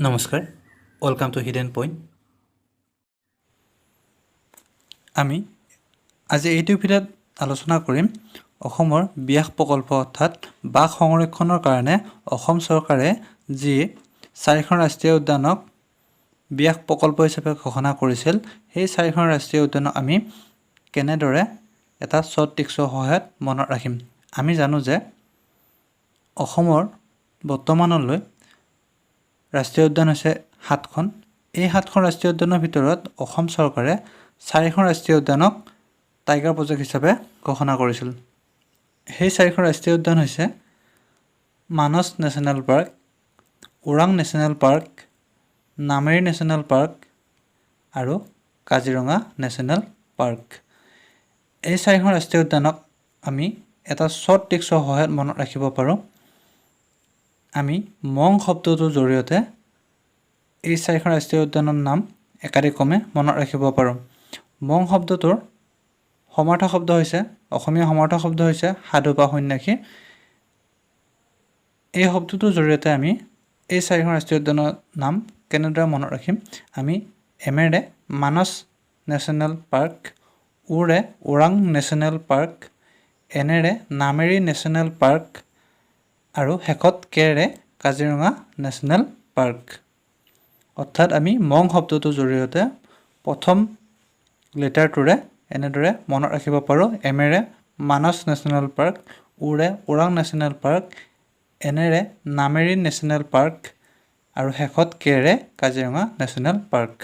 নমস্কাৰ, welcome to hidden point. আমি আজি এইটো ভিডিঅ'ত আলোচনা কৰিম অসমৰ ব্যাঘ্ৰ প্ৰকল্প, অৰ্থাৎ বাঘ সংৰক্ষণৰ কাৰণে অসম চৰকাৰে যি চাৰিখন ৰাষ্ট্ৰীয় উদ্যানক ব্যাঘ্ৰ প্ৰকল্প হিচাপে ঘোষণা কৰিছিল, সেই চাৰিখন ৰাষ্ট্ৰীয় উদ্যানক আমি কেনেদৰে এটা শ্বৰ্ট ট্ৰিক্সৰ সহায়ত মনত ৰাখিম। আমি জানো যে অসমৰ বৰ্তমানলৈ ৰাষ্ট্ৰীয় উদ্যান হৈছে সাতখন। এই সাতখন ৰাষ্ট্ৰীয় উদ্যানৰ ভিতৰত অসম চৰকাৰে চাৰিখন ৰাষ্ট্ৰীয় উদ্যানক টাইগাৰ প্ৰজেক্ট হিচাপে ঘোষণা কৰিছিল। সেই চাৰিখন ৰাষ্ট্ৰীয় উদ্যান হৈছে মানস national park, Orang national park, Nameri national park আৰু কাজিৰঙা নেশ্যনেল পাৰ্ক। এই চাৰিখন ৰাষ্ট্ৰীয় উদ্যানক আমি এটা শ্বৰ্ট ট্ৰিক্সৰ সহায়ত মনত ৰাখিব পাৰোঁ। আমি মং শব্দটোৰ জৰিয়তে এই চাৰিখন ৰাষ্ট্ৰীয় উদ্যানৰ নাম একাদিক্ৰমে মনত ৰাখিব পাৰোঁ। মং শব্দটোৰ সমাৰ্থক শব্দ হৈছে, অসমীয়া সমাৰ্থক শব্দ হৈছে সাধু বা সন্যাসী। এই শব্দটোৰ জৰিয়তে আমি এই চাৰিখন ৰাষ্ট্ৰীয় উদ্যানৰ নাম কেনেদৰে মনত ৰাখিম? আমি এমেৰে মানস নেশ্যনেল পাৰ্ক, ওৰে ওৰাং নেশ্যনেল পাৰ্ক, এনেৰে নামেৰি নেশ্যনেল পাৰ্ক আৰু শেষত কেৰে কাজিৰঙা নেশ্যনেল পাৰ্ক। অৰ্থাৎ আমি মং শব্দটোৰ জৰিয়তে প্ৰথম লেটাৰটোৰে এনেদৰে মনত ৰাখিব পাৰোঁ: এমেৰে মানস নেশ্যনেল পাৰ্ক, ওৰে ওৰাং নেশ্যনেল পাৰ্ক, এনেৰে নামেৰি নেশ্যনেল পাৰ্ক আৰু শেষত কেৰে কাজিৰঙা নেশ্যনেল পাৰ্ক।